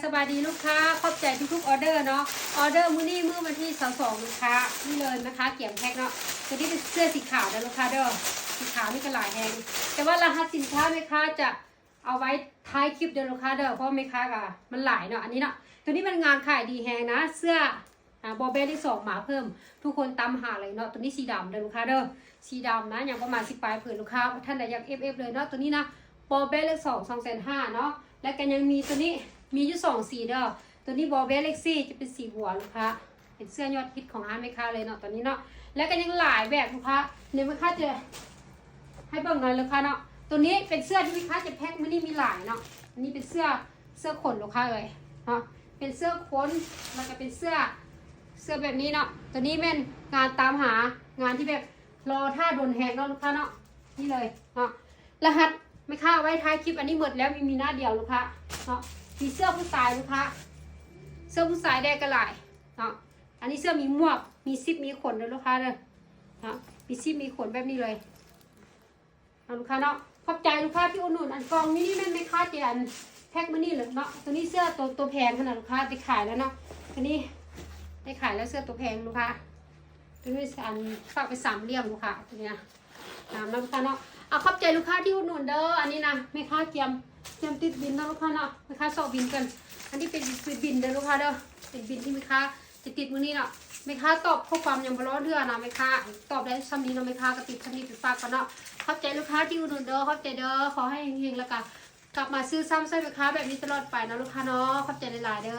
ສະບາຍດີລູກຄ້າ ຂອບໃຈທຸກໆອອເດີເນາະ. ອອເດີມື້ນີ້ ມື້ວັນທີຊາວສອງ ລູກຄ້າ ນີ້ເລີຍ ແມ່ຄ້າກຽມແພັກເນາະ. ຕົວນີ້ເປັນເສື້ອສີຂາວເດີລູກຄ້າເດີ ສີຂາວນີ້ກໍຫຼາຍແຮງ ແຕ່ວ່າລະຫັດສິນຄ້າແມ່ຄ້າຈະເອົາໄວ້ທ້າຍຄລິບເດີລູກຄ້າເດີ ເພາະແມ່ຄ້າກໍມັນຫຼາຍເນາະ. ອັນນີ້ເນາະ ຕົວນີ້ມັນງານຂາຍດີແຮງນະ ເສື້ອ ອ່າ ບໍ່ແບເລກສອງມາເພີ່ມ ທຸກຄົນຕາມຫາເລີຍເນາະ. ຕົວນີ້ສີດຳເດີລູກຄ້າເດີ ສີດຳນະ ຍັງປະມານສິບປາຍຜືນ ລູກຄ້າທ່ານໃດຢາກເອຟເອຟເລີຍເນາະ. ຕົວນີ້ນະ ບໍ່ແບເລກສອງ ສອງແສນຫ້າເນາະ. ແລ້ວກໍຍັງມີຕົວນີ້ ມີຢູ່ສອງສີເດີ. ຕົວນີ້ບໍ່ແບເລກສີ່ ຈະເປັນສີບົວລູກຄ້າ ເປັນເສື້ອຍອດຮິດຂອງຮ້ານແມ່ຄ້າເລີຍເນາະ ຕົວນີ້ເນາະ. ແລ້ວກໍຍັງຫຼາຍແບບລູກຄ້າ ດຽວແມ່ຄ້າຈະໃຫ້ເບິ່ງໜ່ອຍລູກຄ້າເນາະ. ຕົວນີ້ເປັນເສື້ອທີ່ແມ່ຄ້າຈະແພັກມື້ນີ້ມີຫຼາຍເນາະ. ອັນນີ້ເປັນເສື້ອ ເສື້ອຂົນລູກຄ້າເອີຍເນາະ ເປັນເສື້ອຂົນ ແລ້ວກໍເປັນເສື້ອ ເສື້ອແບບນີ້ເນາະ. ຕົວນີ້ແມ່ນງານຕາມຫາ ງານທີ່ແບບລໍຖ້າດົນແຮງເນາະລູກຄ້າເນາະ. ນີ້ເລີຍເນາະ ລະຫັດແມ່ຄ້າເອົາໄວ້ທ້າຍຄລິບ. ອັນນີ້ໝົດແລ້ວ ມີ ມີໜ້າດຽວລູກຄ້າເນາະ. ມີເສື້ອຜູ້ຊາຍລູກຄ້າ ເສື້ອຜູ້ຊາຍແດ່ກໍຫຼາຍເນາະ. ອັນນີ້ເສື້ອມີໝວກ ມີຊິບມີຂົນເດີລູກຄ້າເດີເນາະ ມີຊິບມີຂົນແບບນີ້ເລີຍ ເອົາລູກຄ້າເນາະ. ຂອບໃຈລູກຄ້າທີ່ອຸດໜູນ. ອັນກ່ອງນີ້ນີ້ແມ່ນແມ່ຄ້າຈະອັນແພັກມື້ນີ້ເລີຍເນາະ. ຕົວນີ້ເສື້ອໂຕ ໂຕແພງຂະໜາດລູກຄ້າໄດ້ຂາຍແລ້ວເນາະ. ຕົວນີ້ໄດ້ຂາຍແລ້ວ ເສື້ອໂຕແພງລູກຄ້າ ຕົວນີ້ອັນຝາກໄປສາມຫຼ່ຽມລູກຄ້າ ຕົວນີ້ນະ ງາມນຳກັນເນາະ. ເອົາ ຂອບໃຈລູກຄ້າທີ່ອຸດໜູນເດີ. ອັນນີ້ນະ ແມ່ຄ້າກຽມ ກຽມຕິດບິນເນາະລູກຄ້າເນາະ. ແມ່ຄ້າຊອກບິນກ່ອນ. ອັນນີ້ເປັນ ເປັນບິນເດີລູກຄ້າເດີ ເປັນບິນທີ່ແມ່ຄ້າຈະຕິດມື້ນີ້ເນາະ. ແມ່ຄ້າຕອບຂໍ້ຄວາມຍັງບໍ່ຮອດເທື່ອນະ ແມ່ຄ້າຕອບໄດ້ຊ່ຳນີ້ເນາະ. ແມ່ຄ້າກໍຕິດຊ່ຳນີ້ໄປຝາກກ່ອນເນາະ. ຂອບໃຈລູກຄ້າທີ່ອຸດໜູນເດີ ຂອບໃຈເດີ. ຂໍໃຫ້ເຮັງໆ ແລ້ວກໍກັບມາຊື້ຊ້ຳໃຊ້ແມ່ຄ້າແບບນີ້ຕະຫຼອດໄປເນາະລູກຄ້າເນາະ. ຂອບໃຈຫຼາຍໆເດີ.